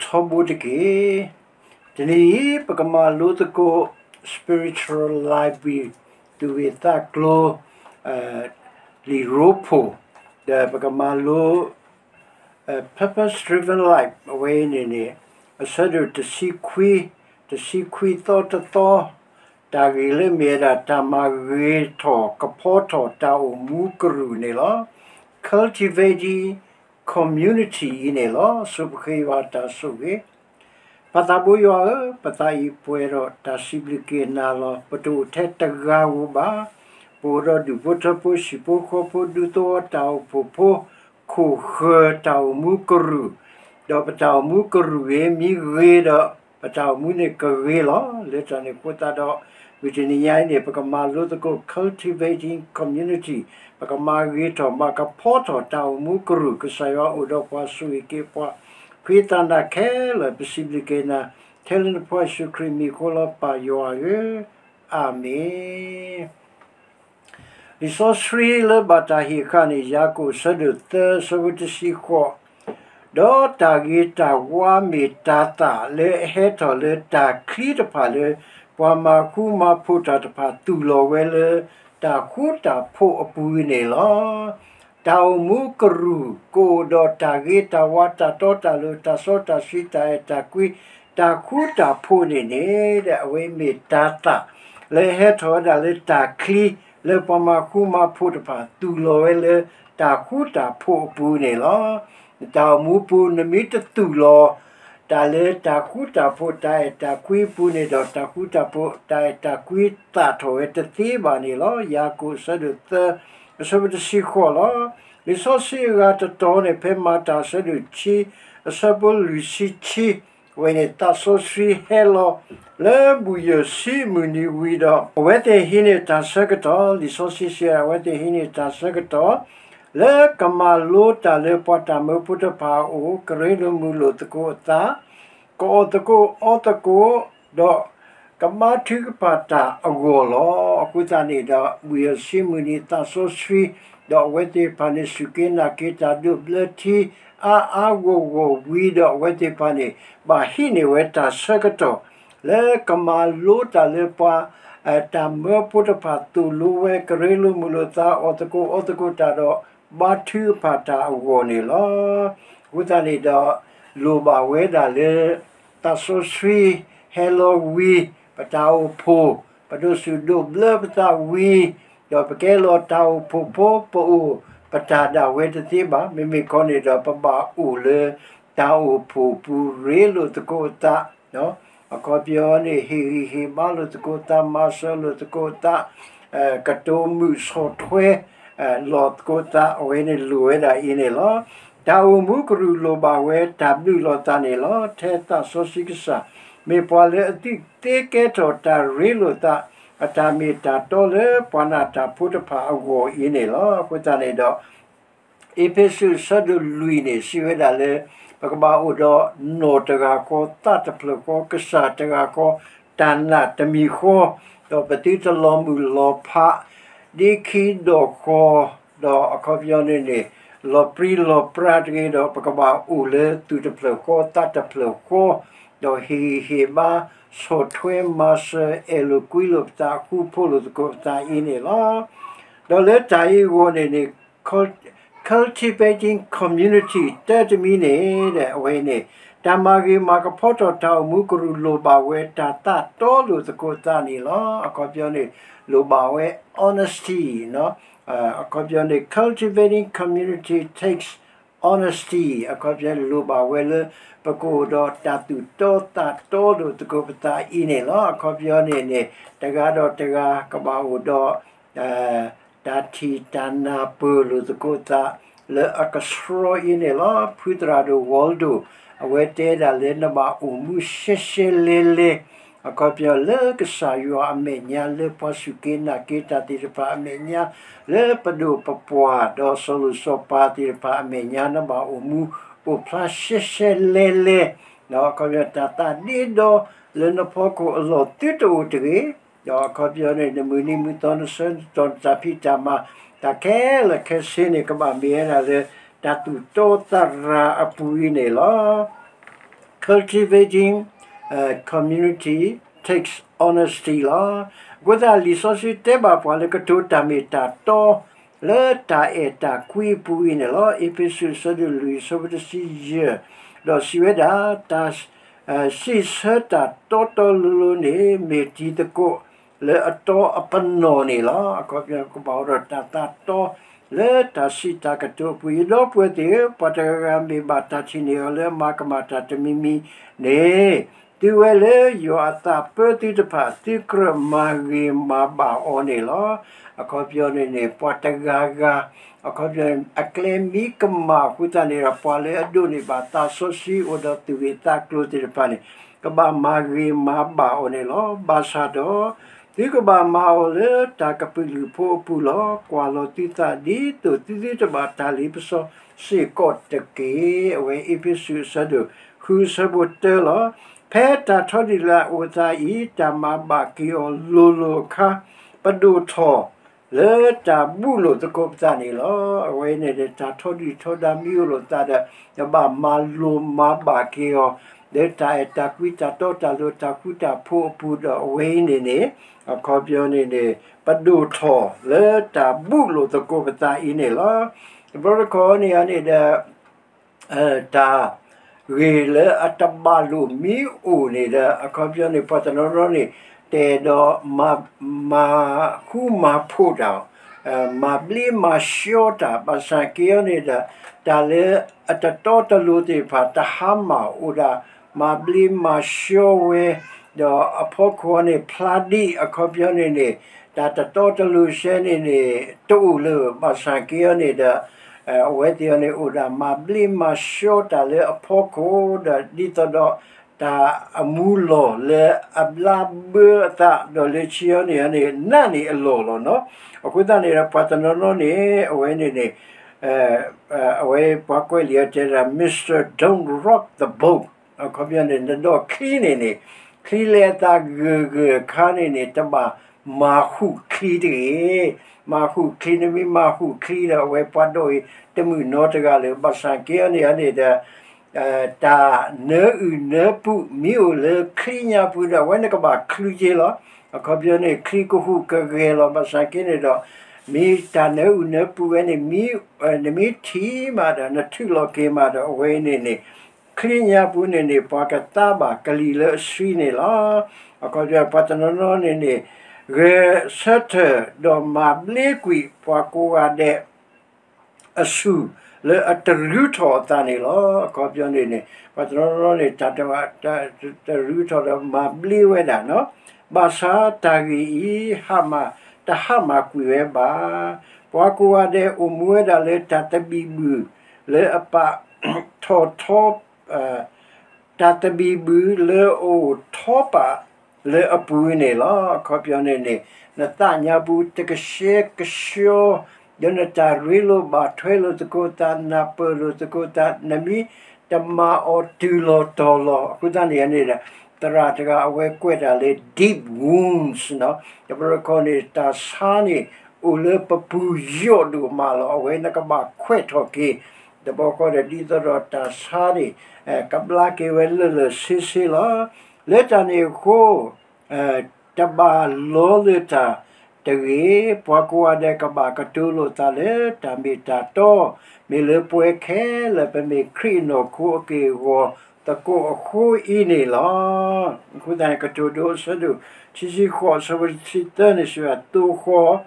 ထီဘိတက့ၢ်. တနံၤအံၤ ပကမၤလိသကိး spiritual library သူၣ်ဂ့ၢ်သးကျိၤ လံာ်ရိဖှိၣ်, ဒီးပကမၤလိ Purpose Driven Life အဝဲအံၤန့ၣ်န့ၣ် အဆၢဒိၣ်တဆံခွံ, တဆံခွံသီတသီ, တၢ်ဂ့ၢ်လၢမ့ၢ်ဝဲဒၣ် တၢ်မၤဂ့ၤထီၣ်ကဖီထီၣ်တၢ်အိၣ်မူကရူၢ်န့ၣ်လီၤ. Cultivating community အံၤန့ၣ်လီၤ. ဆိပဃ့ယွၤတၢ်ဆိၣ်ဂ့ၤ ပၢ်သးဘိယွၤဧၢ, ပသးအံၤပှဲၤဒီးတၢ်စံးဘျုးက့ၤနၤလီၤ. ပတအိၣ်ထဲတဂၤဧိၤဘၣ်. ပအိၣ်ဒီးဒူၣ်ဖိထၢဖိ ဟံၣ်ဖိဃီဖိ ဒူသဝီ တၢ်အိၣ်ဖှိၣ်ဖိ ခိၣ်ဃၢၤ တၢ်အိၣ်မူကရူၢ်, ဒီးပတၢ်အိၣ်မူကရူၢ်ဂ့ၤ မ့ၢ်ဂ့ၤဒီး ပတၢ်အိၣ်မူန့ၣ်ကဂ့ၤလီၤ. လၢတၢ်န့ၣ်အဃိသတးဒီး မုၢ်တနံၤညါအံၤန့ၣ် ပကမၤလိသကိး cultivating community, ပကမၤဂ့ၤထီၣ်မၤကဖီထီၣ်တၢ်အိၣ်မူကရူၢ်, ကစၢ်ယွၤအိၣ်ဒီးပှၤဆိၣ်ဂ့ၤက့ၤပှၤ ဃ့သးနၤခဲလၢာ် ပစံးဘျုးက့ၤနၤ ထဲလၢနဖိယ့ၣ်ၡူးခရံာ်မံၤအဃိလီၤ ပၢ်ယွၤဧၢ, အၤမ့ၣ်. လံာ်စီဆှံလၢဘၣ်တၢ်ဟ့ၣ်ဃာ်န့ၣ် ယၤကိာ်အဆၢဒိၣ်သၢ အဆၢဖိတဆံဃိး, ဒီးတၢ်ဂ့ၤတၢ်ဝါမ့ၢ်တၢ်သၣ်လၢအဟဲထီၣ်လၢတၢ်ချံတဖၣ်လၢ ပှၤမၤဃူမၤဖိးတၢ်တဖၣ်သူၣ်လီၤဝဲလၢတၢ်ဃူတၢ်ဖိးအပူၤန့ၣ်လီၤ. တၢ်အိၣ်မူကရူၢ်ကအိၣ်ဒီးတၢ်ဂ့ၤတၢ်ဝါ တၢ်တီတၢ်လိၤ တၢ်စီတၢ်ဆှံ တၢ်အဲၣ်တၢ်ကွံ တၢ်ဃူတၢ်ဖိးန့ၣ်န့ၣ် အဝဲမ့ၢ်တၢ်သၣ်လၢဟဲထီၣ်ဝဲဒၣ်လၢတၢ်ချံ လၢပှၤမၤဃူမၤဖိးတဖၣ်သူၣ်လီၤဝဲလၢတၢ်ဃူတၢ်ဖိးအပူၤန့ၣ်လီၤ. တၢ်အိၣ်မူပူၤ နမ့ၢ်တသူၣ်လီၤ တၢ်လၢတၢ်ဃူတၢ်ဖိး တၢ်အဲၣ်တၢ်ကွံအပူၤန့ၣ်ဒီး တၢ်ဃူတၢ်ဖိး တၢ်အဲၣ်တၢ်ကွံသၣ်ထီၣ်ဝဲတသ့ဘၣ်န့ၣ်လီၤ. ယၤကိာ်အဆၢဒိၣ်သၢ အဆၢဖိတဆံဃိးလီၤ. လံာ်စီဆှံအဂၤတတီၤန့ၣ် ဖဲမၤတၢ်အဆၢဒိၣ်ခံ အဆၢဖိလွံၢ်ဆံခံ အဝဲန့ၣ် သးစီဆှံဟဲလီၤလၢဘူၣ်ယၢၣ်ဆံမုၢ်နံၤဝံၤဒီး အဝဲသ့ၣ်ဟံးန့ၢ်တၢ်ဆၢကတီၢ်, လံာ်စီဆှံစံး အဝဲသ့ၣ်ဟံးန့ၢ်တၢ်ဆၢကတီၢ် လၢကမၤလိတၢ်လၢပှၤတၢ်မၢဖိတဖၣ်အအိၣ် ကရ့လိာ်မုာ်လိာ်သကိးအသး ကအီၣ်သကိးအီသကိး ဒီးကဘါထုကဖၣ်တၢ်အဂီၢ်လီၤ. အဃိသတးန့ၣ်ဒီး ဘူၣ်ယၢၣ်ဆံမုၢ်နံၤသးစီဆှံ ဒီးအဝဲသ့ၣ်တဖၣ်န့ၣ် စူၢ်က့ၤနာ်က့ၤတၢ်ဒိးဘျၢထံ အါအါဂီၢ်ဂီၢ်ဝံၤဒီး အဝဲသ့ၣ်တဖၣ်န့ၣ် ဘၣ်ဟံးန့ၢ်ဝဲတၢ်ဆၢကတီၢ် လၢကမၤလိတၢ်လၢပှၤ တၢ်မၢဖိတဖၣ်သိၣ်လိဝဲ ကရ့လိာ်မုာ်လိာ်သး အီၣ်သကိးအီသကိးတၢ်ဒီး ဘါထုကဖၣ်တၢ်အဂီၢ်န့ၣ်လီၤ. အဃိသတးန့ၣ်ဒီး လိၣ်ဘၣ်ဝဲဒၣ်လၢ သးစီဆှံဟဲလီၤဝံၤ ပတၢ်အိၣ်ဖှိၣ် ပဒိးစူၢ်ဒိးဘျၢပသးဝံၤ ဒီးပကဲလီၤတၢ်အိၣ်ဖှိၣ်ဖိ ပအိၣ်ပတၢ်ဒၣ်ဝဲတသ့ဘၣ်. မ့မ့ၢ်ခီန့ၣ်ဒီး ပဘၣ်အိၣ်လၢ တၢ်အိၣ်ဖှိၣ်ပူၤရ့လိာ်သကိးသး အခီပညီန့ၣ် ဟ့ၣ်ဂံၢ်ဟ့ၣ်ဘါလိာ်သကိးသး မၤစၢၤလိာ်သကိးသး ကတိၤမုာ်ဆီၣ်ထွဲ လိာ်သကိးသး အဝဲန့ၣ်လိၣ်ဝဲဒၣ်အံၤန့ၣ်လီၤ. တၢ်အိၣ်မူကရူၢ်လိၣ်ဘၣ်ဝဲ တၢ်ဘျုးလိာ်သးန့ၣ်လီၤ. ထဲသးစီဆှံကစၢ် မ့ၢ်ပှၤလၢအသုးသ့ကဲထီၣ်တၢ်ရ့လိာ်သး အတၢ်မ့ၢ်တၢ်တီလၢပှၤနၢ်တၢ်ဖိတဖၣ်အဂီၢ်အံၤန့ၣ်လီၤ. အဃိသတးန့ၣ်ဒီး အ့းဖ့းစူးအဆၢဒိၣ်လွံၢ်န့ၣ် စံးဝဲဒၣ်လၢ ပကဘၣ်အိၣ်ဒီးနီၢ်တဂၤဃီ သးတဖျၢၣ်ဃီ ကစၢ်တဂၤဃီ တၢ်နာ်တမံၤဃီ ဒီးပသုတလီၤမုၢ်လီၤဖး ဒ့ခံဒီၣ်ဃီ ဒီးအခီပညီန့ၣ်န့ၣ် လီၤပြံလီၤပြါတဂ့ၤဒီး ပကဘၣ်အိၣ်လၢသူၣ်တဖျၢၣ်ဃီ သးတဖျၢၣ်ဃီ ဒီးဟ့ၣ်ဂံၢ်ဟ့ၣ်ဘါ ဆီၣ်ထွဲမၤစၢၤ အဲၣ်လိာ်ကွံလိာ်ပသး ဃူဖိးလိာ်သကိးပသးအံၤန့ၣ်လီၤ. ဒီးလၢတၢ်အံၤအဂီၢ်န့ၣ်န့ၣ် cultivating community တၢ်တမံၤန့ၣ် အဝဲန့ၣ် တၢ်မၤဂ့ၤမၤကဖီထီၣ်တၢ်အိၣ်မူကရူၢ်လိၣ်ဘၣ်ဝဲ တၢ်သးတီလိာ်သကိးသးန့ၣ်လီၤ. အခီပညီန့ၣ် လိၣ်ဘၣ်ဝဲ honesty အခီပညီန့ၣ် cultivating community takes honesty အခီပညီန့ၣ် လိၣ်ဘၣ်ဝဲလၢ ပကအိၣ်ဒီးတၢ်သူၣ်တီသးတီလိာ်သကိးပသးအံၤန့ၣ်လီၤ. အခီပညီန့ၣ်န့ၣ် တဂၤဒီးတဂၤကဘၣ်အိၣ်ဒီး တၢ်ထံၣ်တၢ်နၢ်ပၢၢ်လိာ်သကိးသး လၢအကဆှီအံၤန့ၣ်လီၤ. ဖုသရၣ်ဒိၣ် Waldo အဝဲတဲဒၣ်လၢ နဘၣ်အိၣ်မူရှဲရှဲလဲလဲ အခီပညီလၢကစၢ်ယွၤအမဲာ်ညါ လၢပှၤစူၢ်က့ၤနာ်က့ၤတၢ်သ့ၣ်တဖၣ်အမဲာ်ညါ လၢပဒိၣ်ပပှၢ်ဒီးစီၤလိၤစီၤပၤသ့ၣ်တဖၣ်အမဲာ်ညါ နဘၣ်အိၣ်မူအိၣ်ဖျါရှဲရှဲလဲလဲ အခီပညီ တၢ်သးဒ့ဒီလၢနဖီခိၣ်အလီၢ်သုတအိၣ်တဂ့ၤ ဒီးအခီပညီန့ၣ် နမုၢ်နံၤမုၢ်သီ နဆၢနတီၢ် နတၢ်ဖံးတၢ်မၤ တၢ်ခဲလၢာ်ခဲဆ့န့ၣ် ကဘၣ်မ့ၢ်ဝဲဒၣ်လၢ တၢ်သူၣ်တီသးရၤအပူၤအံၤန့ၣ်လီၤ. cultivating community takes honesty လီၤ. အဃိသတး လံာ်စီဆှံတဲဘၣ်ပှၤလၢကတိၤတၢ်မ့ၢ်တၢ်တီ လၢတၢ်အဲၣ်တၢ်ကွံအပူၤအံၤန့ၣ်လီၤ. အ့းဖ့းစူး အဆၢဒိၣ်လွံၢ် အဆၢဖိတဆံယဲၢ်, ဒီးစံးဝဲဒၣ်, တၢ် စံးဆၢတၢ်တီတီလိၤလိၤန့ၣ် မ့ၢ်တံၤသကိးလၢအတီအပနီၣ်န့ၣ်လီၤ. အခီပညီကဘၣ်အိၣ်ဒီးတၢ်သးတီလၢတၢ်စံးတၢ်ကတိၤအပူၤ. ယဒီပုၢ်ဝဲၢ်သ့ၣ်ဧၢ, ပှၤတဂၤဂၤမ့ၢ်ဘၣ်တၢ်ထံၣ်န့ၢ်အီၤလၢအမၤကမၣ်တၢ်တမံၤမံၤန့ၣ်, တုၤဝဲလၢယွၤအသးပၢသုတဖၣ် သုကြၢးမၤဂ့ၤမၤဘၣ်အီၤန့ၣ်လီၤ. အခီပညီန့ၣ်န့ၣ် ပှၤတဂၤဂၤ အခီပညီ အကျဲမ့ၢ်ကမၣ်အဃိသတးန့ၣ်ဒီး ပှၤလၢအဒိးန့ၢ်ဘၣ်သးစီဆှံအိၣ်ဒီးသူၣ်ဂ့ၤသးကျိၤသ့ၣ်တဖၣ်န့ၣ် ကဘၣ်မၤဂ့ၤမၤဘၣ်အီၤန့ၣ်လီၤ. ဘၣ်ဆၣ်ဒီး သုကဘၣ်မၤအီၤလၢတၢ်ကပုာ်လုးဖိအပူၤလီၤ. ကွၢ်လီၤသုသးဒ်သိးသုသုတဘၣ်တၢ်လ့ပစီစ့ၢ်ကီးတက့ၢ်. အဝဲအ့းဖ့းစူး အဆၢဒိၣ်ဃု အဆၢဖိတၢလီၤ. ဖဲတၢ်ထီဒုၣ်လၢအအိၣ်သးအံၤ တၢ်မၤဘၣ်က့ၤအီၤလိၤလိၤအခါ ပဒိၣ်ထီၣ်လၢတၢ်ဘူၣ်လိာ်သကိးပသးန့ၣ်လီၤ. အဝဲန့ၣ်ဒီး တၢ်ထီဒုၣ်ထီဒါမ့ၢ်အိၣ်လိာ်သးဒီး နဘၣ်မၤလိၤမၤဘၣ်က့ၤအီၤ လၢတၢ်အဲၣ်တၢ်ကွံတၢ်တီတၢ်လိၤတၢ်ဃူတၢ်ဖိးအပူၤဒီး အဝဲအံၤန့ၣ်န့ၣ် အခီပညီန့ၣ်န့ၣ် ပဒိၣ်ထီၣ်လၢတၢ်ဘူၣ်လိာ်သကိးပသးအံၤန့ၣ်လီၤ. တဘျီတခီၣ်န့ၣ်န့ၣ်ဒီး တၢ်ဂ့ၢ်လၢအတဘၣ်လိာ်မ့ၢ်အိၣ်န့ၣ်ဒီး အခီပညီန့ၣ် ပှၤတနီၤနီၤန့ၣ် တအဲၣ်ဒိးမၤ မၤဃူမၤဖိးတၢ် မၤဘျ့မၤဆှီတၢ် ဘၣ်ဆၣ်က့အီၤန့ၣ်ဒီး တၢ်လၢအတတီတလိၤသ့ၣ်တဖၣ် တဟါမၢ်အိၣ်ဒၣ် မၤဘျ့မၤဆှီဝဲ ဒီးအဖီခိၣ်န့ၣ် ဖျါဒ် အခီပညီန့ၣ်န့ၣ် တၢ်တတီတလိၤဆဲန့ၣ်န့ၣ် တအိၣ်လၢၤ ဘၣ်ဆၣ်က့အီၤန့ၣ်ဒီး အဝဲသ့ၣ်အီၤန့ၣ် အိၣ်ဒၣ်မၤဘျ့မၤဆှီတၢ်လၢအဖီခိၣ် ဒီးဒ်သိးဒီး တၢ်အမူလီၢ်လၢအဘျါဘၢအသး ဒီးလၢခံအီၤန့ၣ်န့ၣ် နးန့ၢ်အလီၢ်လီၤနီၤ. အဃိသတးန့ၣ်ဒီး ပှၤတနီၤနီၤန့ၣ် အဝဲန့ၣ်န့ၣ် အဝဲပှၤကွဲးလံာ်အီၤတဲဒၣ် Mister Don't Rock the Boat အခီပညီန့ၣ် နဒီးချံန့ၣ်န့ၣ် ချံလဲၤအသးဂၢၢ်ဂၢၢ်အခါန့ၣ်န့ၣ် တဘၣ်မၤဟူးချံတဂ့ၤ. မၤဟူးချံ နမ့ၢ်မၤဟူးချံဒီး အဝဲပှၤဒိးအံၤ တမုာ်နီတဂၤလၢၤ ဘၣ်ဆၣ်က့အီၤန့ၣ်န့ၣ်ဒီး တၢ်နၢအုၣ်နၢပူၤမ့ၢ်အိၣ်လၢချံညါပူၤဒီး အဝဲန့ၣ်ကဘၣ်ချုးက့လီၤ. အခီပညီန့ၣ် ချံကဟူးကဂဲၤလီၤ. ဘၣ်ဆၣ်က့န့ၣ်ဒီး မ့ၢ်တၢ်နၢအုၣ်နၢပူၤဝဲန့ၣ် မ့ၢ် နမ့ၢ်ထံၣ်မးဒီး နထုးလီၤက့ၤမးဒီး အဝဲန့ၣ်န့ၣ် ချံညါပူၤန့ၣ်န့ၣ် ပှၤကသါဘၣ်ကလံၤလၢအဆှံန့ၣ်လီၤ. အခီပညီ ပှၤတနီၤနီၤန့ၣ်န့ၣ် ဂဲၤဆၢထၢၣ်ဒီးမၤဘျ့ကွံာ်ပှၤကိးဂၤဒဲး အဆူၣ်လၢအတရူးထီၣ်အသးန့ၣ်လီၤ. အခီပညီန့ၣ်န့ၣ် ပှၤတနီၤနီၤန့ၣ် တၢ်တရူးထီၣ်ဒီးမၤဘျ့ဝဲဒၣ်နီၤ. ဘၣ်ဆၣ်တၢ်ဂ့ၢ်အံၤ ဟါမၢ် တဟါမၢ်ကွံာ်ဝဲဘၣ်. ပှၤကိးဂၤဒဲးအိၣ်မူဝဲဒၣ်လၢတၢ်သဘံၣ်ဘုၣ်လၢအပာ်ထီၣ်ထီ တၢ်သဘံၣ်ဘုၣ်လၢအအိၣ်ထီပာ်လၢအပူၤန့ၣ်လီၤ. အခီပညီန့ၣ်န့ၣ် နသးညါပူၤတကဆှဲကဆှီ ဒီးနတၢ်ရ့လိာ်ဘၣ်ထွဲလိာ်သကိးသး နၢ်ပၢၢ်လိာ်သကိးသး နမ့ၢ်တမၤအီၤတုၤလီၤတီၤလီၤ. အဃိသတးန့ၣ်န့ၣ်ဒီး သရၣ်တဂၤအဝဲကွဲးတၢ်လၢ deep wounds နီၤ. တဘျီတခီၣ်န့ၣ် တၢ်ဆါန့ၣ် အိၣ်လၢပပူၤယိာ်ဒိၣ်မးလီၤ. အဝဲန့ၣ်ကဘၣ်ခွဲးထီၣ်က့ၤ တဘျီဃီဒီး ဒ်သိးဒီးတၢ်ဆါန့ၣ် ကဘျါက့ၤဝဲလၢာ်လၢာ်ဆ့ဆ့လီၤ. လၢတၢ်န့ၣ်အဃိ တဘၣ်လီလၢတၢ်တဂ့ၤ. ပှၤကိးဂၤဒဲးကဘၣ်ကတိၤလိာ်သးလၢတၢ်မ့ၢ်တၢ်တီ, မ့ၢ်လၢပဝဲခဲလၢာ် ပမ့ၢ်ခရံာ်အနီၢ်ခိအက့ၢ်အဂီၤသကိးအဃိအံၤန့ၣ်လီၤ. အဃိသတးန့ၣ် ကတိၤဒိအဆၢဒိၣ် ခံဆံဃိး အဆၢဖိတဆံသၢန့ၣ် စံးဝဲဒၣ် သိၣ်ဃီၣ်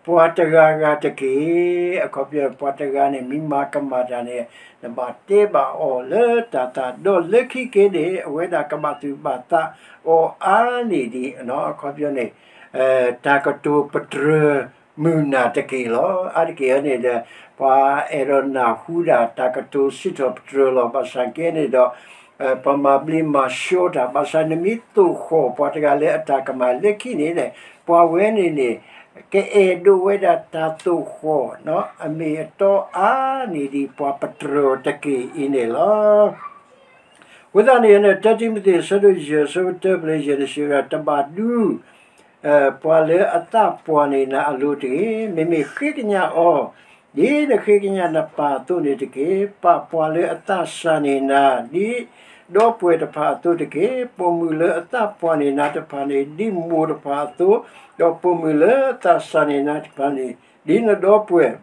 ပှၤတဂၤဂၤတက့ၢ်. အခီပညီ ပှၤတဂၤန့ၣ် မ့ၢ်မၤကမၣ်တၢ်န့ၣ် နဘၣ်တဲဘၣ်အီၤလၢတၢ်သးဒီးလၢခံက့ၤန့ၣ် အဝဲဒၣ်ကဘၣ်သူၣ်ဘၣ်သးအီၤအါန့ၢ်ဒံး. အခီပညီန့ၣ် တၢ်ကတိၤပတြၢၤမုၢ်နၤတက့ၢ်လီၤ. အါတက့ၢ်န့ၣ်ဒီး ပှၤအဲၣ်ဒိးနၢ်ဟူဒၣ်တၢ်ကတိၤစံးထီၣ်ပတြၢၤလီၤ. ဘၣ်ဆၣ်က့န့ၣ်ဒီး ပှၤမၤဘျ့မၤဆှီတၢ် ဘၣ်ဆၣ်နမ့ၢ်သိၣ်ဃီၣ်ပှၤတဂၤလၢအတၢ်ကမၣ်လၢခံန့ၣ် ပှၤဝဲန့ၣ်န့ၣ် ကအဲၣ်ဒိးဝဲဒၣ်တၢ်သိၣ်ဃီၣ် အမ့ၢ်အတီအါန့ၢ်ဒံးပှၤပတြၢၤတက့ၢ်အံၤန့ၣ်လီၤ. အဃိသတးန့ၣ်န့ၣ် တၢတံၤမသ့း အဆၢဒိၣ်ယဲၢ် အဆၢဖိတၢ ပျဲယဲၢ်န့ၣ် စံးဝဲဒၣ် တဘၣ်ဒူ ပှၤလၢအသးပှၢ်န့ၢ်နၤအလိၤတဂ့ၤ. မ့မ့ၢ်ဃ့ကညးအီၤ ဒ်နဃ့ကညးနပၢ်အသိးန့ၣ်တက့ၢ်. ပာ်ပှၤလၢအသးစၢ်န့ၢ်နၤ ဒ် ဒီပုၢ်ဝဲၢ်တဖၣ်အသိးတက့ၢ်. ပိာ်မုၣ်လၢအသးပှၢ်န့ၢ်နၤတဖၣ်န့ၣ် ဒ်မိၢ်တဖၣ်အသိး, ဒီးပိာ်မုၣ်လၢအသးစၢ်န့ၢ်နၤတဖၣ်န့ၣ် ဒ်နဒီပုၢ်ဝဲၢ်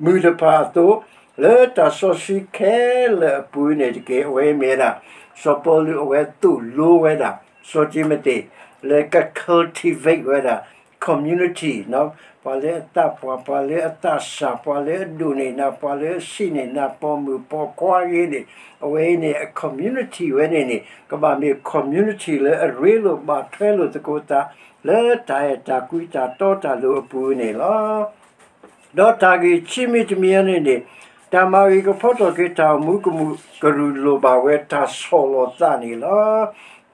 မုၣ်တဖၣ်အသိး, လၢတၢ်စီဆှံခဲလၢာ်အပူၤန့ၣ်တက့ၢ်. အဝဲမ့ၢ်ဝဲဒၣ် စီၤပီလူးအဝဲသိၣ်လိဝဲဒၣ် စီၤတံၤမသ့း လၢက cultivate ဝဲဒၣ် community ပှၤလၢအသးပှၢ်, ပှၤလၢအသးစၢ်, ပှၤလၢအဒိၣ်န့ၢ်နၤ, ပှၤလၢအဆံးန့ၢ်နၤ, ပိာ်မုၣ်ပိာ်ခွါဂ့ၤန့ၣ်, အဝဲအံၤန့ၣ် အ community ဝဲန့ၣ်န့ၣ် ကဘၣ်မ့ၢ် community လၢအရ့လိာ်ဘၣ်ထွဲလိာ်သကိးသး လၢတၢ်အဲၣ်တၢ်ကွံတၢ်တီတၢ်လိၤအပူၤန့ၣ်လီၤ. ဒီးတၢ်ဂ့ၢ်ခံမံၤတမံၤအံၤန့ၣ်န့ၣ် တၢ်မၤဂ့ၤကဖီထီၣ်က့ၤတၢ်အိၣ်မူကမူးကရူၢ်လိၣ်ဘၣ်ဝဲတၢ်ဆီၣ်လီၤသးန့ၣ်လီၤ.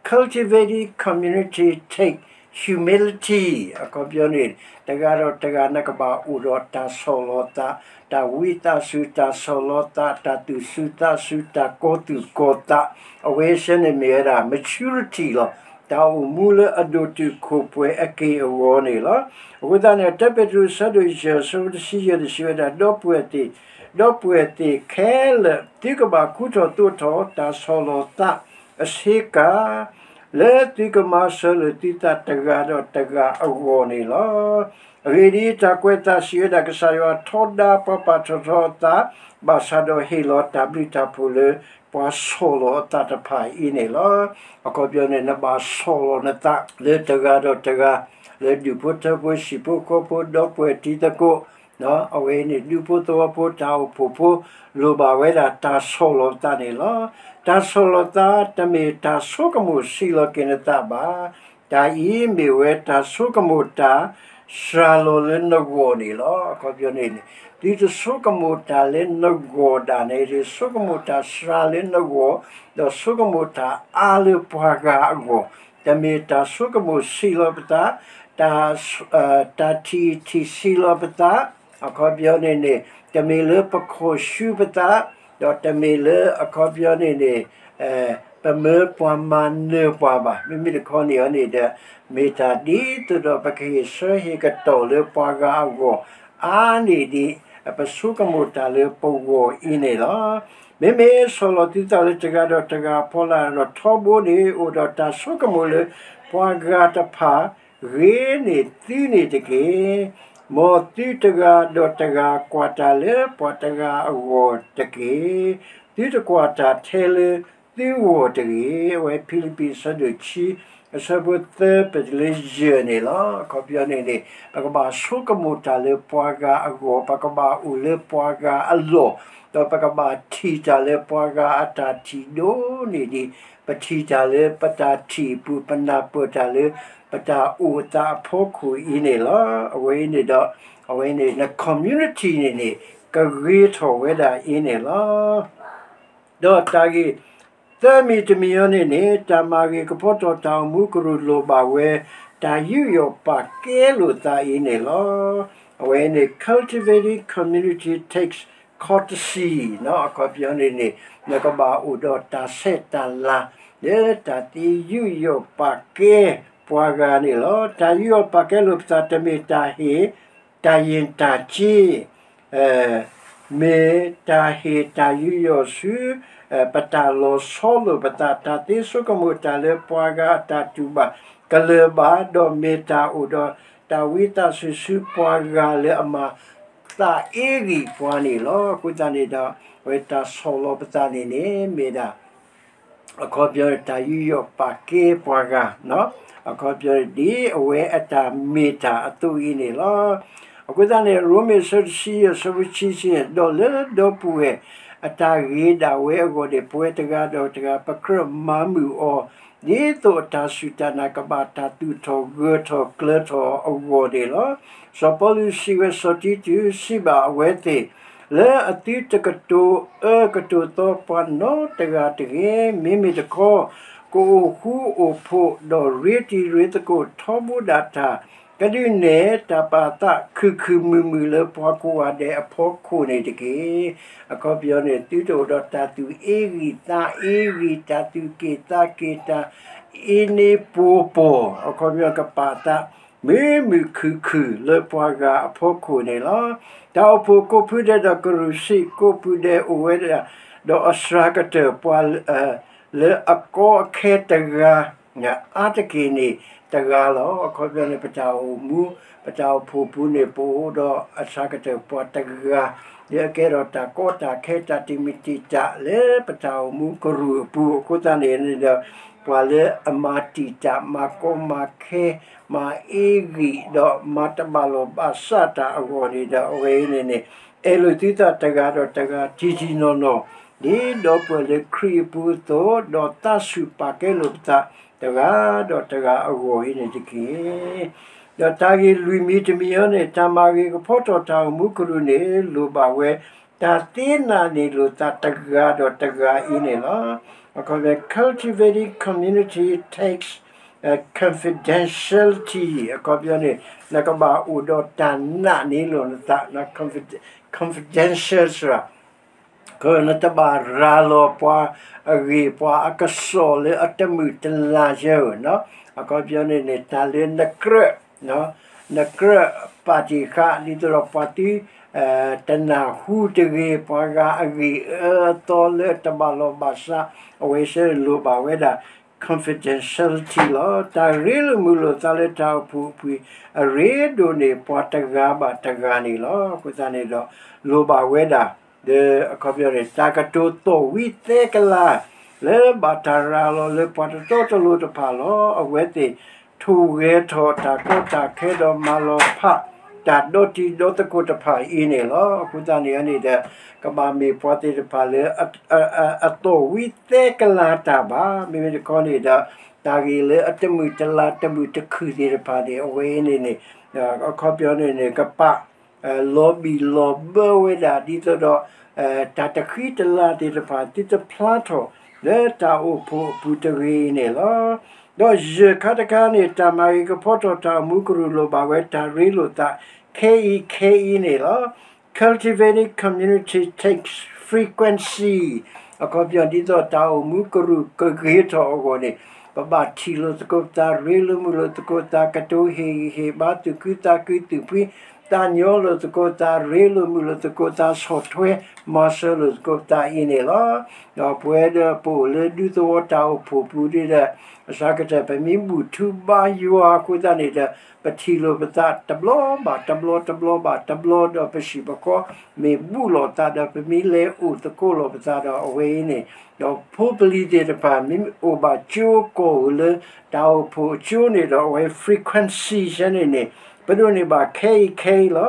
Cultivating community take humility အခီပညီန့ၣ် တဂၤဒီးတဂၤနကဘၣ်အိၣ်ဒီးတၢ်ဆီၣ်လီၤသး, တၢ်ဝံသးစူၤ, တၢ်ဆီၣ်လီၤသး, တၢ်သူၣ်စူၤသးစူၤ, တၢ်ကီၤသူၣ်ကီၤသး, အဝဲစ့ၢ်န့ၣ်မ့ၢ်ဝဲဒၣ် maturity လီၤ. တၢ်အိၣ်မူလၢအဒိၣ်တုာ်ခိၣ်ပှဲၤအက့ၢ်အဂီၤန့ၣ်လီၤ. အဃိသတးန့ၣ် တၢပ့းတရူး အဆၢဒိၣ်ယဲၢ် အဆၢဖိတဆံယဲၢ်န့ၣ် စံးဝဲဒၣ် ဒီပုၢ်ဝဲၢ်သ့ၣ်, ဒီပုၢ်ဝဲၢ်သ့ၣ်ခဲလၢာ်, သုကဘၣ်ခူထီၣ်သိးထီၣ်တၢ်ဆီၣ်လီၤသးအဆ့ကၤ လၢသုကမၤစၢၤလိာ်သုသးတဂၤဒီးတဂၤအဂီၢ်န့ၣ်လီၤ. အဂ့ၢ်ဒ်အံၤ, တၢ်ကွဲးအသးစံးဝဲဒၣ် ကစၢ်ယွၤထီဒါပှၤပာ်ထီၣ်ထီအသး, ဘၣ်ဆၣ်ဒီးဟ့ၣ်လီၤတၢ်ဘျုးတၢ်ဖှိၣ်လၢပှၤဆီၣ်လီၤအသးတဖၣ်အံၤန့ၣ်လီၤ. အခီပညီန့ၣ် နဘၣ်ဆီၣ်လီၤနသးလၢတဂၤဒီးတဂၤ, လၢဒူၣ်ဖိထၢဖိ ဟံၣ်ဖိဃီဖိ ဒီပုၢ်ဝဲၢ်တံၤသကိး အဝဲန့ၣ် ဒူဖိသဝီဖိ တၢ်အိၣ်ဖှိၣ်ဖိ လိၣ်ဘၣ်ဝဲဒၣ်တၢ်ဆီၣ်လီၤသးန့ၣ်လီၤ. တၢ်ဆီၣ်လီၤသး တမ့ၢ်တၢ်ဆိကမိၣ်ဆံးလီၤက့ၤနသးဘၣ်. တၢ်အံၤမ့ၢ်ဝဲတၢ်ဆိကမိၣ်တၢ်စှၤလီၤလၢနဂီၢ်န့ၣ်လီၤ. အခီပညီန့ၣ်န့ၣ် သုတဆိကမိၣ်တၢ်လၢနဂီၢ်ဒၣ်နဲဒၣ်, ဆိကမိၣ်တၢ်စှၤလၢနဂီၢ်, ဒီးဆိကမိၣ်တၢ်အါလၢပှၤဂၤအဂီၢ်, တမ့ၢ်တၢ်ဆိကမိၣ်ဆံးလီၤပသး, တၢ် တၢ်ထံၣ်ထံၣ်ဆံးလီၤပသး, အခီပညီန့ၣ်န့ၣ် တမ့ၢ်လၢပခီၣ်ဆူပသး, ဒီးတမ့ၢ်လၢအခီပညီန့ၣ်န့ၣ် ပမၢပှၤမၤနၢၤပှၤဘၣ်. မ့မ့ၢ်တခီန့ၣ်အီၤန့ၣ်ဒီး မ့ၢ်တၢ်ဒ်သိးဒီးပကဟ့ၣ်ဆၢဟ့ၣ်ကတီၢ်လၢပှၤဂၤအဂီၢ် အါန့ၢ်ဒံး ပဆိကမိၣ်တၢ်လၢပဂီၢ်အံၤန့ၣ်လီၤ. မ့မ့ၢ်ဆီၣ်လီၤသုသးလၢတဂၤဒီးတဂၤအဖီလာ်ဒီး ထီဘိန့ၣ် အိၣ်ဒီးတၢ်ဆိကမိၣ်လၢ ပှၤဂၤတဖၣ် ဂ့ၤန့ၢ်သုန့ၣ်တက့ၢ်. မ်သုတဂၤဒီးတဂၤကွၢ်တၢ်လၢပှၤတဂၤအဂီၢ်တက့ၢ်. သုတကွၢ်တၢ်ထဲလၢသုဂီၢ်တဂ့ၤ. အဝဲဖံလံးပံး အဆၢဒိၣ်ခံ အဆၢဖိသၢပတုၤလၢယဲၢ်န့ၣ်လီၤ. အခီပညီန့ၣ်န့ၣ် ပကဘၣ်ဆိကမိၣ်တၢ်လၢပှၤဂၤအဂီၢ်, ပကဘၣ်အိၣ်လၢပှၤဂၤအလီၢ်, ဒီးပကဘၣ်ထံၣ်တၢ်လၢပှၤဂၤအတၢ်ထံၣ်ဒိၣ်န့ၢ်ဒံး ပထံၣ်တၢ်လၢပတၢ်ထံၣ်အပူၤ, ပနၢ်ပၢၢ်တၢ်လၢပတၢ်အိၣ်သးအဖီခိၣ်အံၤန့ၣ်လီၤ. အဝဲအံၤန့ၣ်ဒီး အဝဲန့ၣ် န community န့ၣ်န့ၣ် ကဂ့ၤထီၣ်ဝဲဒၣ်အံၤန့ၣ်လီၤ. ဒီးတၢ်ဂ့ၢ်သၢမံၤတမံၤအံၤန့ၣ်န့ၣ် တၢ်မၤဂ့ၤကဖီထီၣ်တၢ်အိၣ်မူကရူၢ်လိၣ်ဘၣ်ဝဲ တၢ်ယူးယီၣ်ပာ်ကဲလိာ်သးအံၤန့ၣ်လီၤ. အဝဲန့ၣ် cultivating community takes courtesy အခီပညီန့ၣ်န့ၣ် နကဘၣ်အိၣ်ဒီးတၢ်ဆဲးတၢ်လၤ လၢတၢ်သ့ယူးယီၣ်ပာ်ကဲပှၤဂၤန့ၣ်လီၤ. တၢ်ယူးယီၣ်ပာ်ကဲလိာ်ပသး တမ့ၢ်တၢ်ဟ့ၣ် တၢ်ယံၤတၢ်က့ မ့ၢ်တၢ်ဟ့ၣ်တၢ်ယူးယီၣ်ဆူ ပတၢ်လီၤဆီလိာ်ပသး, တၢ်သ့ဆိကမိၣ်တၢ်လၢပှၤဂၤအတၢ်တူၢ်ဘၣ်ကလၢၤဘၣ်, ဒီးမ့ၢ်တၢ်အိၣ်ဒီးတၢ်ဝံသးစူၤဆူပှၤဂၤလၢအမၤသးအ့ဂံၢ်ပှၤန့ၣ်လီၤ. အဃိသတးန့ၣ်ဒီး အဝဲတၢ်ဆီၣ်လီၤပသးန့ၣ်န့ၣ် မ့ၢ်ဒၣ် အခီပညီန့ၣ် တၢ်ယူးယီၣ်ပာ်ကဲပှၤဂၤ, အခီပညီန့ၣ် ဒ်အဝဲအတၢ်မ့ၢ်တၢ်အသိးအံၤန့ၣ်လီၤ. အဃိသတးန့ၣ် ရိမ့ၤ အဆၢဒိၣ်တဆံယဲၢ် အဆၢဖိခံဆံန့ၣ်, ဒီးလၢဒီပုၢ်ဝဲၢ်အတၢ်ဂ့ၤဒၣ်ဝဲအဂီၢ်န့ၣ် ပဝဲတဂၤဒီးတဂၤ ပကြၢးမၤမုာ်အီၤ ဒ်သိးအတၢ်စူၢ်တၢ်နာ်ကဘၣ်တၢ်သူၣ်ထီၣ်ဂၢၢ်ထီၣ်ကျၢၤထီၣ်အဂီၢ်န့ၣ်လီၤ. စီၤပီလူးစံးဝဲ စီၤတံတူး စံးဘၣ်အဝဲသ့ၣ် လၢအသုတကတိၤအၢကတိၤသီပှၤနီတဂၤတဂ့ၤ. မ့မ့ၢ်တခီ ကအိၣ်ဃူအိၣ်ဖိး ဒီးရ့တံၤရ့သကိးထီဘိဒၣ်တၢ် ကဒုးနဲၣ်တၢ်ပာ်သး ခုၣ်ခုၣ်မုာ်မုာ်လၢပှၤကိးဂၤဒဲးအဖီခိၣ်န့ၣ်တက့ၢ်. အခီပညီန့ၣ် သုတအိၣ်ဒီးတၢ်သူၣ်အ့ဂံၢ်သးအ့ဂံၢ်, တၢ်သူၣ်က့ၣ်သးက့ၣ်, တၢ်အ့န့ပှီၤပီၤ, အခီပညီကပာ်သး မုာ်မုာ်ခုၣ်ခုၣ်လၢပှၤဂၤအဖီခိၣ်န့ၣ်လီၤ. တၢ်အိၣ်ဖှိၣ်ကိးဖုဒဲးဒီးကရူၢ်စံး ကိးဖုဒဲးအိၣ်ဝဲဒၣ် ဒီးအစှၤကတၢၢ်ပှၤ, လၢအကီအခဲတဂၤ အါတက့ၢ်န့ၣ်တဂၤလီၤ. အခီပညီန့ၣ် ပတၢ်အိၣ်မူ ပတၢ်အိၣ်ဖှိၣ်ပူၤန့ၣ် ပအိၣ်ဒီးအဆၢကတၢၢ်ပှၤတဂၤ လၢအကဲထီၣ်တၢ်ကီတၢ်ခဲ တၢ်တံာ်မုၢ်တံာ်တာ်လၢပတၢ်အိၣ်မူကရူၢ်အပူၤ အဃိသတးန့ၣ်န့ၣ်ဒီး ပှၤလၢအမၤတံာ်တာ် မၤကီမၤခဲ မၤအ့ဂံၢ် ဒီးမၤတဘၣ်လိာ်ဘၣ်စးတၢ်အဂီၢ်န့ၣ်ဒီး အဝဲအံၤန့ၣ်န့ၣ် အဲၣ်လိာ်သုသးတဂၤဒီးတဂၤ တံၤတံၤနီၢ်နီၢ် ဒ်ဒီပုၢ်ဝဲၢ်လၢခရံာ်အပူၤအသိး, ဒီးသးဆူၣ်ပာ်ကဲလိာ်ပသးတဂၤဒီးတဂၤအဂီၢ်အံၤန့ၣ်တက့ၢ်. ဒီးတၢ်ဂ့ၢ်လွံၢ်မံၤတမံၤအံၤန့ၣ် တၢ်မၤဂ့ၤကဖီထီၣ်တၢ်အိၣ်မူကရူၢ်န့ၣ် လိၣ်ဘၣ်ဝဲ တၢ်သ့နာ်န့ၢ်လိာ်သးတဂၤဒီးတဂၤအံၤန့ၣ်လီၤ. အခီပညီ cultivating community takes confidentiality အခီပညီန့ၣ် နကဘၣ်အိၣ်ဒီးတၢ်နာ်န့ၢ်လိာ်နသး confidential စ့ၢ် နတဘၣ်ရၤလီၤပှၤအဂ့ၢ် ပှၤအကစီၣ်လၢအတမုာ်တလၤယဲၢ်ဧိၤ, အခီပညီန့ၣ်န့ၣ် တၢ်လၢနကြၢး နကြၢးပာ်တ့ၢ်ဃာ် ဒ်သိးဒီးပှၤသု တနၢ်ဟူတဂ့ၤ ပှၤဂၤအဂ့ၢ်အၢအသီလၢတဘၣ်လိာ်ဘၣ်စး အဝဲစ့ၢ်န့ၣ်လိၣ်ဘၣ်ဝဲဒၣ် confidentiality လီၤ. တၢ်ရ့လိာ်မုာ်လိာ်သးလၢတၢ်အိၣ်ဖှိၣ်အပူၤအရ့ဒိၣ်န့ၣ် ပှၤတဂၤဘၣ်တဂၤန့ၣ်လီၤ. အဃိသတးန့ၣ်ဒီး လိၣ်ဘၣ်ဝဲဒၣ် ဒီးအခီပညီန့ၣ် တၢ်ကတိၤသီၣ်ဝံသဲကလၤ လၢဘၣ်တၢ်ရၤလီၤလၢပှၤတတီတလိၤတဖၣ်လီၤ. အဝဲသ့ၣ်ထိၣ်ဂဲၤထီၣ်တၢ်ကီတၢ်ခဲဒီးမၤလီၤဖး တၢ်ဒီတံၤဒီသကိးတဖၣ်အံၤန့ၣ်လီၤ. အဃိသတးန့ၣ်န့ၣ်ဒီး ကဘၣ်မ့ၢ်ပှၤသ့ၣ်တဖၣ်လၢ အသီၣ်ဝံသဲကလၤတၢ်ဘၣ်. မ့မ့ၢ်တခီန့ၣ်ဒီး တၢ်ဂ့ၢ်လၢအတမုာ်တလၤတမုာ်တခုၣ်သ့ၣ်တဖၣ်န့ၣ် အဝဲအံၤန့ၣ်န့ၣ် အခီပညီန့ၣ်န့ၣ် ကပာ် လီၤဘံၣ်လီၤဘၢဝဲဒၣ် ဒ်သိးဒီး တၢ်တဃံတလၤသ့ၣ်တဖၣ် သုတဖျါထီၣ် လၢတၢ်အိၣ်ဖှိၣ်အပူၤတဂ့ၤအံၤန့ၣ်လီၤ. ဒီးယဲၢ်ခါတခါန့ၣ် တၢ်မၤဂ့ၤကဖီထီၣ်တၢ်အိၣ်မူကရူၢ်လိၣ်ဘၣ်ဝဲတၢ်ရ့လိာ်သး ခဲအံၤခဲအံၤန့ၣ်လီၤ. Cultivating community takes frequency အခီပညီ ဒ်သိးတၢ်အိၣ်မူကရူၢ်ကဂ့ၤထီၣ်အဂီၢ်န့ၣ် ပဘၣ်ထံၣ်လိာ်သကိးပသး ရ့လိာ်မုာ်လိာ်သကိးပသး ကတိၤဟ့ၣ်ဂံၢ်ဟ့ၣ်ဘါ သူၣ်ခုသးခု သူၣ်ဖှံသးညီလိာ်သကိးပသး ရ့လိာ်မုာ်လိာ်သကိးပသး ဆီၣ်ထွဲမၤစၢၤလိာ်သကိးပသးအံၤန့ၣ်လီၤ. ဒီးပဝဲဒီးပအိၣ်လၢဒူသဝီတၢ်အိၣ်ဖှိၣ်ပူၤဒ်ဒီး အစှၤကတၢၢ် ပမ့ၢ်ဘူၣ်ထူဘါယွၤအဃိသတးန့ၣ်ဒီး ပထံၣ်လိာ်ပသးတဘျီဘၣ်တဘျီ တဘျီဘၣ်တဘျီ ဒီးပဟံၣ်ပဃီ မ့ၢ်ဘူၣ်လီၤသးဒီး ပမ့ၢ်လဲၤအိၣ်သကိးလိာ်ပသးဒီး အဝဲအံၤန့ၣ် ဒီးဖိပလံၤသ့ၣ်တဖၣ် မ့ၢ်အိၣ်ဘၣ်ကၠိကီၢ်ဧိၤလၢတၢ်အိၣ်ဖှိၣ်အကၠိန့ၣ်ဒီး အဝဲ frequency ဆဲန့ၣ်န့ၣ် ပဒိးန့ၢ်ဘၣ်ခဲအံၤခဲအံၤလီၤ.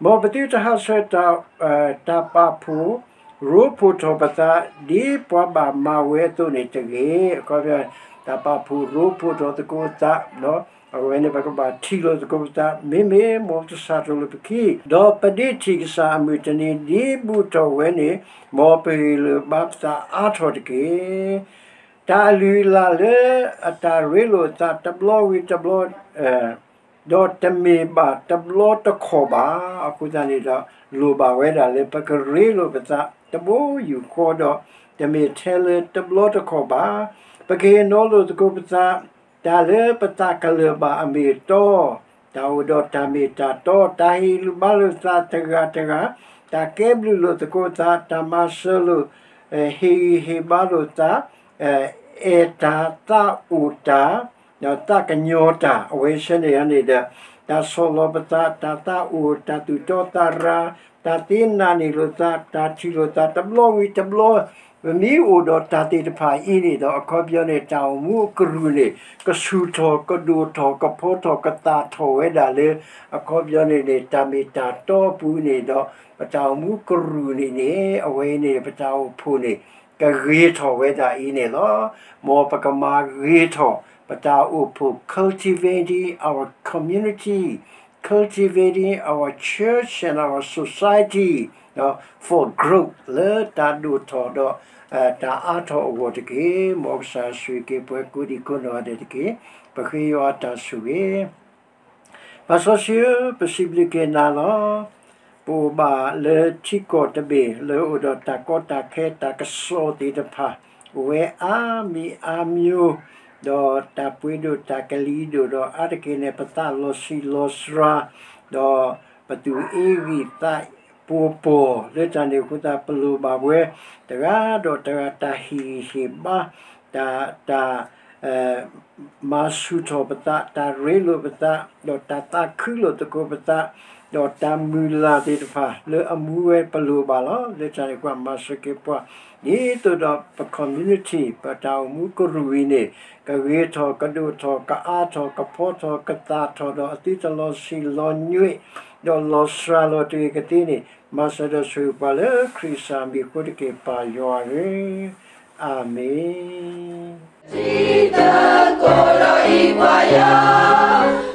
မ်ပသုတဟးဆှဲး တၢ်ပာ်ဖှိၣ် ရိဖှိၣ်ထီၣ်ပသး ဒ်ပှၤဘၣ်မၤဝဲအသိးန့ၣ်တဂ့ၤ. အခီပညီ တၢ်ပာ်ဖှိၣ်ရိဖှိၣ်ထီၣ်သကိးသး အဝဲန့ၣ် ပကဘၣ်ထံၣ်လိာ်သကိးပသး မ့မ့ၢ်မ်ပတစးထီၣ်လိာ်ပခံ ဒီးပဒ့ထံၣ်ကစၢ်အမုၢ်တနံၤ ဒ်ဘူးထီၣ်ဝဲန့ၣ် မ်ပဂ့ၢ်လိာ်ဘါပသးအါထီၣ်တက့ၢ်. တၢ်အလုၢ်အလၢ်လၢအတၢ်ရ့လိာ်သးတဘျီဝံၤတဘျီ ဒီးတမ့ၢ်ဘၣ်တဘျီတခီၣ်ဘၣ်. အဃိသတးန့ၣ်ဒီး လိၣ်ဘၣ်ဝဲဒၣ်လၢပကရ့လိာ်ပသးတဘိယူၢ်ဃီဒီး တမ့ၢ်ထဲလၢတဘျီတခီၣ်ဘၣ်. ပကဟ့ၣ်နီၤလိာ်သကိးပသး တၢ်လၢပသးကလၢၤဘၣ်အမ့ၢ်အတီ, တၢ်အိၣ်ဒီးတၢ်မ့ၢ်တၢ်တီ, တၢ်ဟ့ၣ်ဂံၢ်ဟ့ၣ်ဘါလိာ်သးတဂၤတဂၤ, တၢ်ကဲဘျုးလိာ်သကိးသး, တၢ်မၤစၢၤလိာ်, ဟ့ၣ်ဂံၢ်ဟ့ၣ်ဘါလိာ်သး, အဲၣ်တၢ်သးအိၣ်တၢ်, ဒီးသးကညီၤတၢ် အဝဲဆဲန့ၣ်န့ၣ်ဒီး တၢ်ဆီၣ်လီၤပသး, တၢ်သးအိၣ်, တၢ်သူၣ်တီသးရၤ, တၢ်သ့နာ်န့ၢ်လိာ်သး, တၢ်ထံၣ်လိာ်သးတဘျီဝံၤတဘျီ, ပမ့ၢ်အိၣ်ဒီးတၢ်သ့ၣ်တဖၣ်အံၤန့ၣ်ဒီး အခီပညီန့ၣ် တၢ်အိၣ်မူအကရူၢ်န့ၣ် ကဆူၣ်ထီၣ်ကဒိၣ်ထီၣ်ကဖီထီၣ်ကသၣ်ထီၣ်ဝဲဒၣ်လၢ အခီပညီန့ၣ်န့ၣ် တၢ်မ့ၢ်တၢ်တီအပူၤန့ၣ်ဒီး ပတၢ်အိၣ်မူကရူၢ်န့ၣ်န့ၣ် အဝဲအံၤန့ၣ် ပတၢ်အိၣ်ဖှိၣ်န့ၣ် ကဂ့ၤထီၣ်ဝဲဒၣ်အံၤန့ၣ်လီၤ. မ်ပကမၤဂ့ၤထီၣ် ပတၢ်အိၣ်ဖှိၣ် cultivating our community, cultivating our church and our society for growth လၢတၢ်ဒိၣ်ထီၣ်ဒီး တၢ်အါထီၣ်အဂီၢ်တက့ၢ်. မ်ကစၢ်ဆိၣ်ဂ့ၤက့ၤပှၤကိးဒံကိးနီၢ်ဂၤဒဲးတက့ၢ်. ပဃ့ယွၤအတၢ်ဆိၣ်ဂ့ၤ ပၢ်စီဆှံဧၢ, ပစံးဘျုးက့ၤနၤလီၤ. ပအိၣ်ဘၣ်လၢထံကီၢ်တဘ့ၣ် လၢအိၣ်ဒီးတၢ်ကီတၢ်ခဲ တၢ်ကစီၣ်သ့ၣ်တဖၣ် အိၣ်ဝဲအါမံၤအါမျိုး, ဒီးတၢ်ပှ့ၤဒိၣ်တၢ်ကလံၤဒိၣ်ဒီး အါတက့ၢ်န့ၣ် ပသးလီၤဆံးလီၤစှၤ, ဒီးပသူၣ်အ့ဂံၢ်သးပှီၤပှီၤ လၢတၢ်န့ၣ်အဃိသတး ပလိၣ်ဘၣ်ဝဲ တဂၤဒီးတဂၤ တၢ်ဟ့ၣ်ဂံၢ်ဟ့ၣ်ဘါ တၢ် တၢ် မၤဆူၣ်ထီၣ်ပသး, တၢ်ရ့လိာ်ပသး, ဒီးတၢ်သးခုလိာ်သကိးပသး, ဒီးတၢ်မုၢ်လၢ်သ့ၣ်တဖၣ် လၢအမူဝဲပလိၣ်ဘၣ်လီၤ. လၢတၢ်န့ၣ်ပှၤမၤစၢၤက့ၤပှၤ ဒ်သိးဒီးပ community ပတၢ်အိၣ်မူကရူၢ်အံၤန့ၣ် ကဂ့ၤထီၣ် ကဒိၣ်ထီၣ် ကအါထီၣ် ကဖီထီၣ် ကသၣ်ထီၣ် ဒီးအသုတလီၤဆံးလီၤညွံး ဒီးလီၤစှၤလီၤတဂ့ၤကသ့န့ၣ် မၤစၢၤဒီးဆိၣ်ဂ့ၤပှၤလၢခရံာ်စၢ်မံၤအဃိတက့ၢ် ပၢ်ယွၤဧၢ, အၤမ့ၣ်.